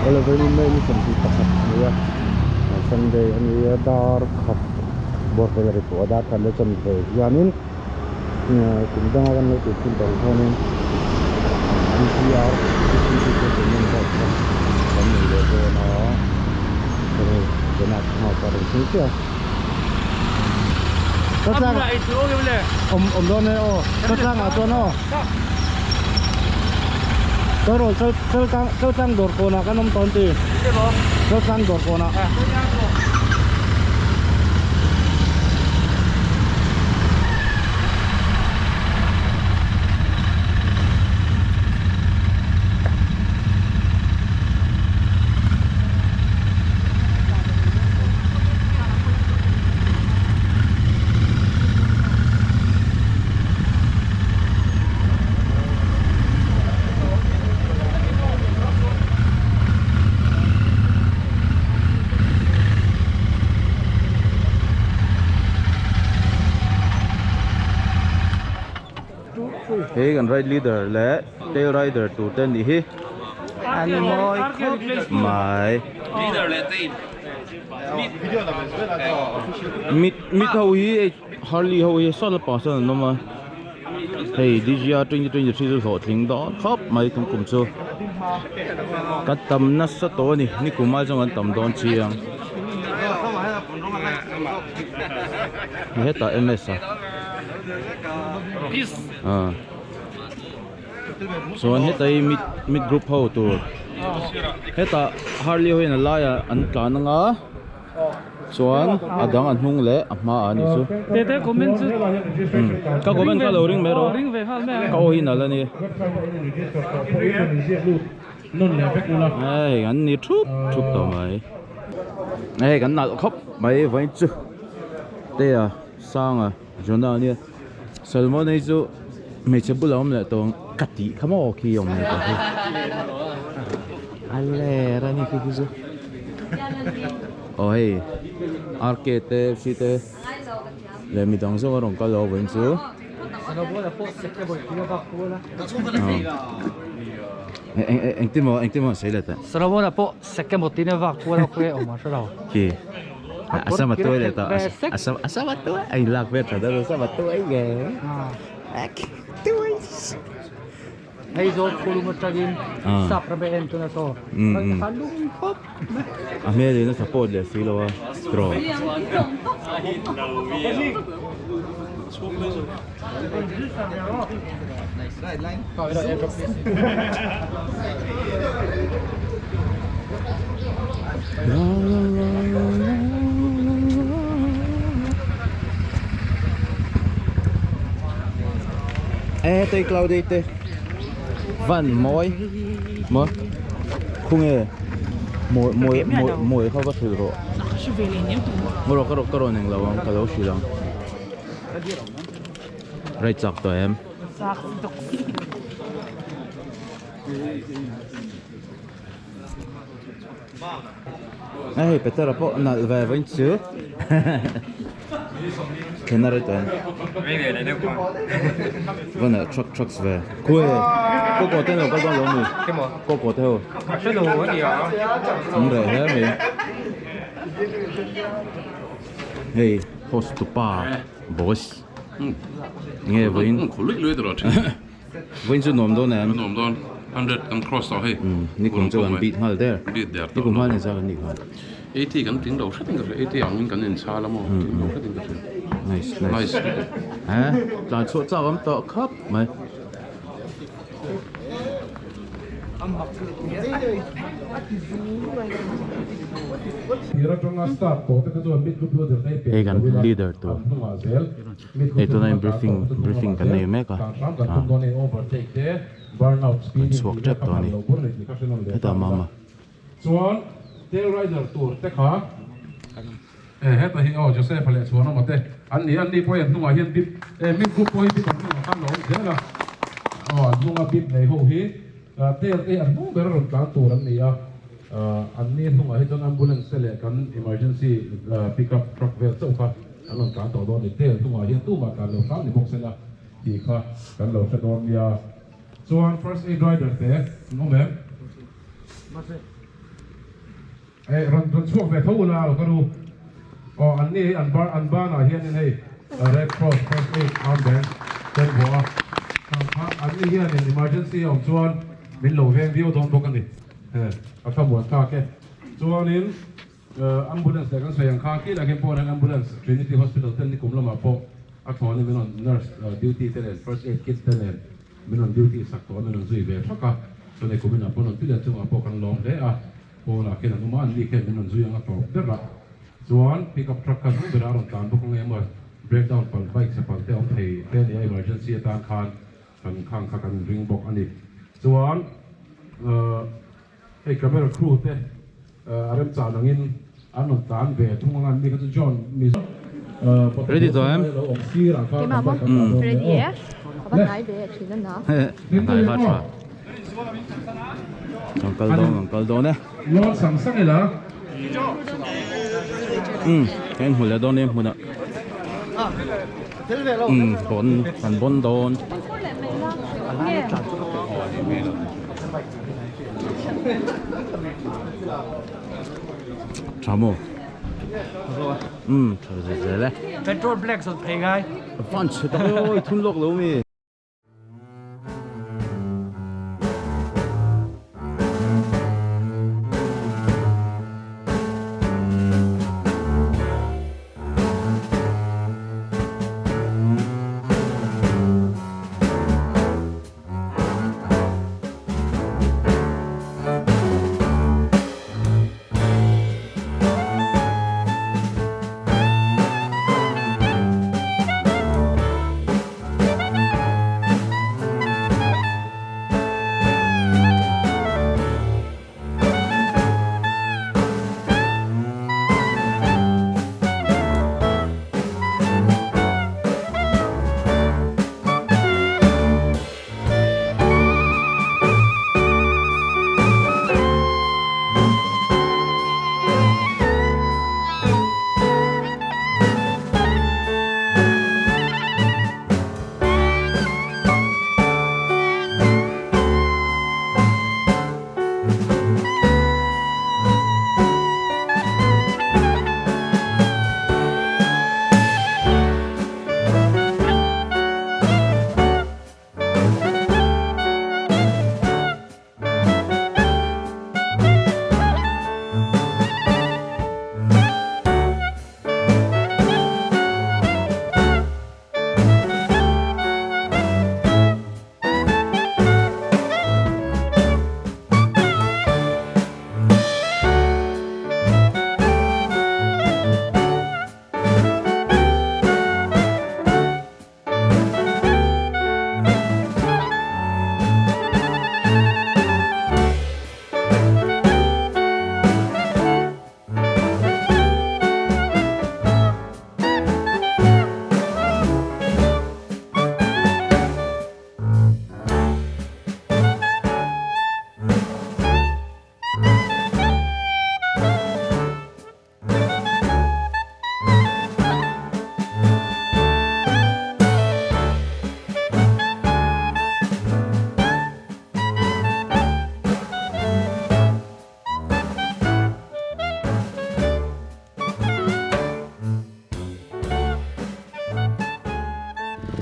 Eleven in May ni 21 a ni a Sunday a ni a dar khat bawr vel a ri tawh a dar khat leh chanve hianin kum danga kan lo tih thin tawh ang hianin bike kha kan nei leh dawn a hei Jonah nghak a rawn thleng chiah a. Awm awm dawn e aw Chawtlang ah chuan aw Tawrawl Chaltlang Chaltlang dawr kawn ah kan awm tawh an ti Chaltlang dawr kawn ah. Hei kan ride leader leh tail rider tur te an nih hi an mawi khawp mai. Mit mit ho hi hei Harley ho hi sawn lampang sawn an awm a hei D_G_R 2023 chu hlawhtling dawn khawp mai tum kum chu ka tam nasa tawh a ni nikum ai chuan kan tam dawn chiang hetah M_S a ah. Chuan heta hi mid mid group ho tur hetah Harley ho hian a laiah an tlan anga chuan a dang a hnung leh a hmaah a nih chu Tete comment chu ka comment kha lo ring mai rawh ka aw hi nalh a ni hei an ni thup thup tawh mai hei kan nalh khawp mai vawiin chu Tea Sanga Jonah ania Salmon hei chu hmeichhe bulah awm leh tawh ang ka tih kha maw khi awm leh tawh hi a ler a ni khi khi chu aw hei RK te FC te leh midang zawng a rawn kal lo vawiin chu engtin maw engtin maw an sawi leh teh Salmon-a pawh sek emaw tin a vak kual a khawnge awm a hre lo khi. A sama tuai leh tawh a sama a sama tuai a inlak vel tha dawn a sama tuai nge tuai hei zawl khulum atangin sap ram a en tuna saw a lum khawp mai a hmel in a support leh si lo a straw E tei cloudy te van mawi maw khunge mawi mawi mawi mawi kha va hrilh rawh maw rawh ka rawh ka rawn englo ang ka lo hrilh ang. Rei chak tawh em? Chak dawk. Hei Petera pawh nalh ve vawiin chu Thlen a rei tawh em? Va nalh truck trucks ve. Khawi Koko te an lo kal dawn lo mi? Koko te ho. An reh hle mai. Hei host tupa boss nge vawiin vawiin chu nuam dawn em nuam dawn 100 kan cross tawh hei nikum chu kan beat nghal der beat der nikum hman in kan nih kha 80 kan tling lo hret in ka hria 80 ang in kan in chal a maw tling lo hret in ka hria nice nice eh tlan chhuah chak awm tawh khap mai. Hei kan leader tur hei tuna in briefing briefing kan nei mek a ah kan chhuak tep tawh a ni hetah mama. Chuan tail rider tur te kha e heta hi aw Joseph-a leh Chhuanawma te an ni a, an ni pawh hi an hnungah hian bip e mid group pawh hi bip an hnungah khan lo awm zel a, aw an hnunga bip nei ho hi tail te hi an hnung ber a rawn tlan tur an ni a, an ni hnungah hi chuan ambulance te leh kan emergency pick up truck vel chauh kha an rawn tlan tawh dawn a ni, tail hnungah hian tumah tlan lo hram ni bawk sela tih kha kan lo hre dawn nia. Chuan first aid rider te an awm em? Eh rawn rawn chhuak ve tho ula lo ka nu. Aw an ni an bar an banah hianin hei Red Cross First Aid armband ten bawh a. Khang kha an ni hianin emergency a awm chuan min lo veng viau dawn bawk a ni. He a thlamuan thlak e. Chuanin ambulance leh kan sawi ang kha khi lah hian pawh hian ambulance Trinity Hospital ten nikum lamah pawh a thlawn in min rawn nurse duty te nen first aid kit te nen min rawn duty sak tawh a min rawn zui ve thak a. Chuan hei kuminah pawh rawn ti leh chungah pawh kan lawm hle a. Pawnah khian an awm a, an ni khian min rawn zui ang a tawp ber a. Chuan pick up truck kha hnung berah a rawn tlan bawk ang emaw break down palh bike chhe palh te a awm thei te a ni a, emergency atan khan kan khang kha kan ring bawk a ni. Chuan hei camera crew te a remchan angin an rawn tlan ve thung ang a, an ni kha chu John Mizo Ready tawh em? Keimah maw? Ready e. Ka va hnai ve thin a na. Hnai va tha. Kan kal dawn kan kal dawn e. Lawn sang sang ila. Um kan hmu leh dawn e hmunah. Um bon kan bon dawn. Tha maw? Um tha zel zel e. Petrol black zawt phei ngai. Van chhe tak e aw i thun lawk lo mi.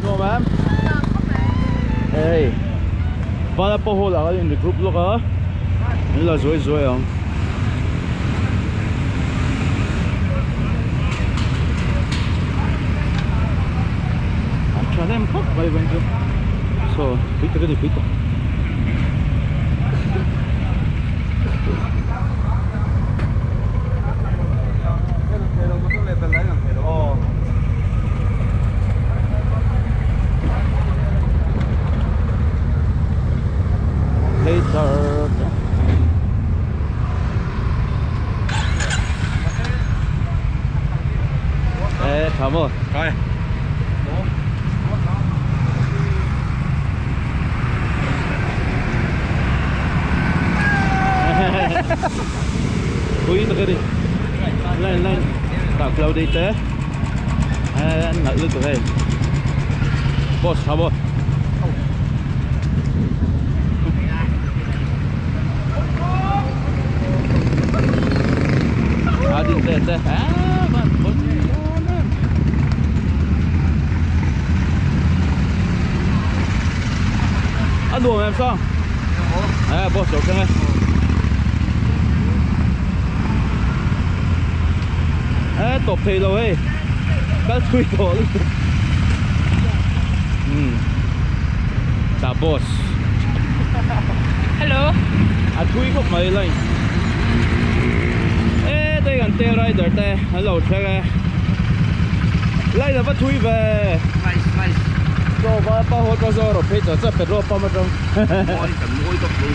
Nuam em? Hei Vala pawh hall ah in regroup lawk a min la zuai zuai ang. An tha hnem khawp mai veng chu so pui tak a ni pui tak. Hey sir. Ê, thảm rồi. Coi. Pui tak a ni. Line line tak lo dei te. An nalh lutuk hei. Boss tha maw. Din te te. Ah, van bon. Ăn đùa em sao? À, bỏ sổ cái này. Ê, tộp thì rồi. Cái thui tổ luôn. Chào boss. Hello. À thui khóc mấy lên. Ê, đây gần tail rider te, hello check e. Lại là bắt thui về. Nice, nice. Cho ba ba hốt bao giờ rồi phê cho cho petrol pump ở trong. Ôi, cầm môi tóc luôn.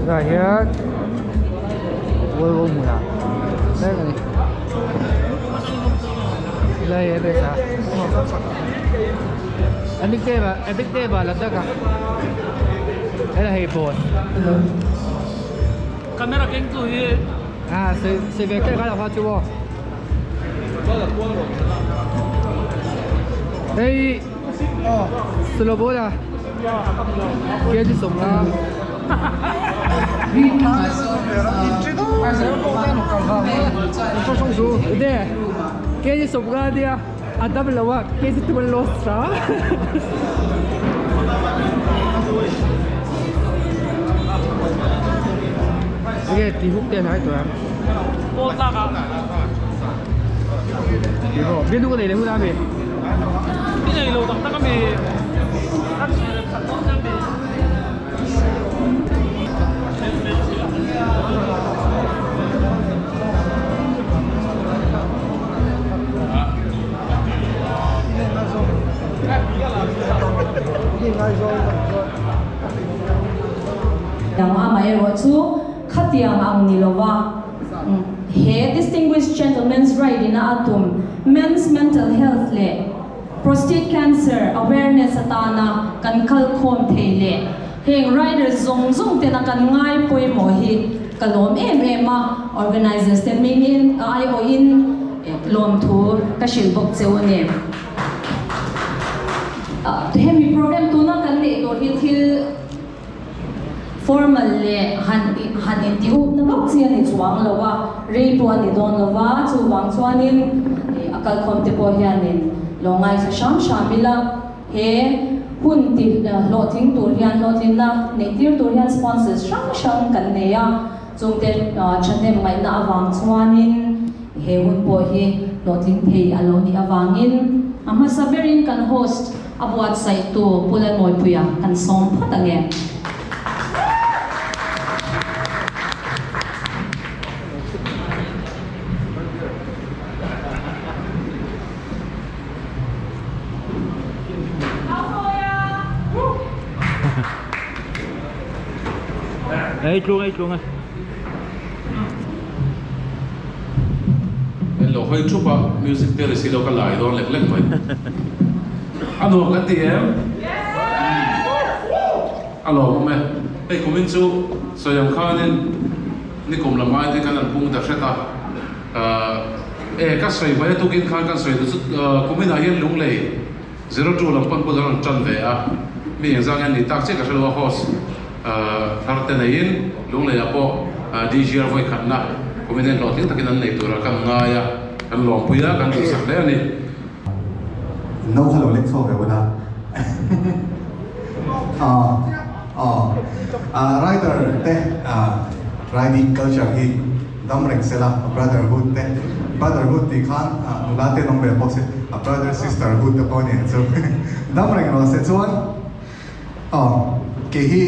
Rồi here Volvo mùa đây này đây em biết sao anh biết cái mà em biết cái mà là tất cả đây là hệ bột camera kênh tôi à sẽ về cái là hoa chưa đây slow kia chứ sống là对，给你说不干的啊，咱们老啊，给你他妈老啥？这个地方店还多啊？别录个内容那边。Amaherawhchu khatiang ang ni lova he Distinguished Gentleman's Ride ina a tum Men's Mental Health leh Prostate Cancer Awareness atana kan kalkhawm thei leh heng riders zawng zawng tena kan ngai pawimawh hi ka lawm em em a, organizers te hmingin aiawhin lawmthu ka hrilh bawk cheu a ni. Hemi program tuna kan neih tur hi thil formal leh han han intihupna vak chi a ni chuang lo a, rei pawh a ni dawn lo va, chuvang chuanin a kalkhawm te pawh hianin lo ngaithla hram hram ila, he hun ti hlawhtling tur hian hlawhtlinna neih tir tur hian sponsors hrang hrang kan nei a, chungte thahnem ngaihna avang chuanin he hun pawh hi hlawhtling thei a lo nih avangin a hmasa berin kan host A buatsaihtu Pu Lalmawipuia kan sawm phawt ang e. Ei tlung ei tlung e. En lo hawi thup a, music te ri si lo ka lai dawn lek lek mai. A nuam kan ti em? A lawmawm e. Hei kumin chu sawi ang khanin nikum lam ai te kan an pung ta hret a. E ka sawi mai a tukin khan kan sawi duh chu kuminah hian Lunglei 02 lam pawn bul a rawn tan ve a. Mi engzah nge an nih tak chiah ka hre lo a host. Thar te neiin Lungleiah pawh DGR vawi khatna kumin hian hlawhtling takin an nei tura kan ngai a, kan lawmpui a, kan duhsak hle a ni. No kha lo lek chhuak ve bawk a. Aw rider te riding culture hi dam reng se la, brotherhood te, brotherhood tih khan nula te an awm ve bawk si, a brother sisterhood te pawh a ni ang chu dam reng rawh se chuan. Aw, kei hi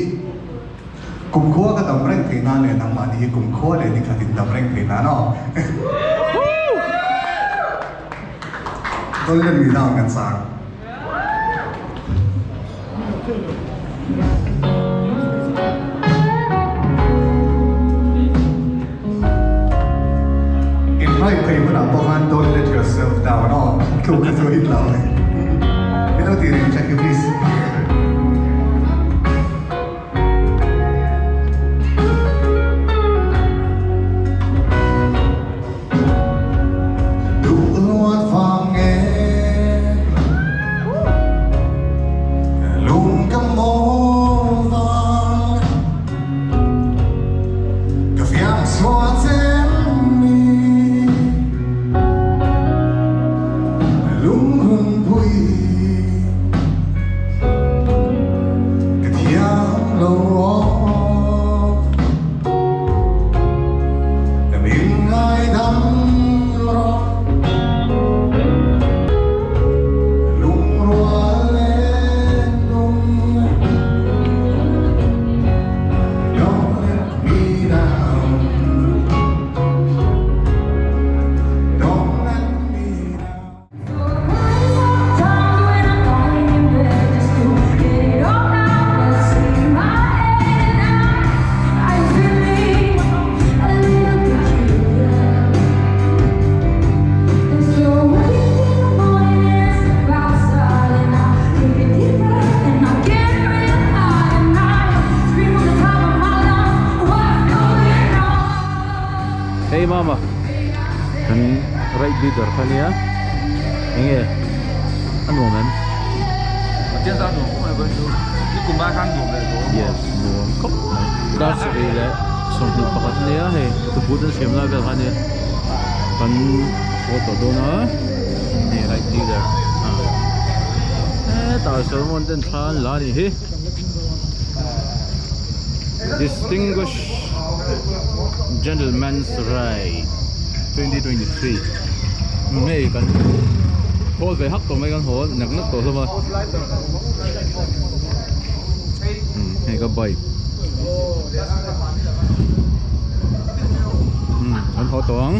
kumkhua ka dam reng thei nan leh nangmahni hi kumkhua leh ni khat in dam reng thei nan aw. Golden mi down kan sang. In right thei hunah pawh khan don't let yourself down aw, tluk kha chu hit lo. Min lo tih reng check you please. Hey mama kan right leader kha nia enge a nuam em yes nuam khawp mai dar sarih leh 21 ania hei tuput an siam lai vel kha ania kan haw tawh dawn a hei right leader hetah Solomon ten thla an la a nih hi distinguished Gentleman's Ride 2023 hei kan. Khawl ve hak tawh mai kan haw nak nak tawh hlawm a. Umm hei ka bike. Umm kan haw tawh ang.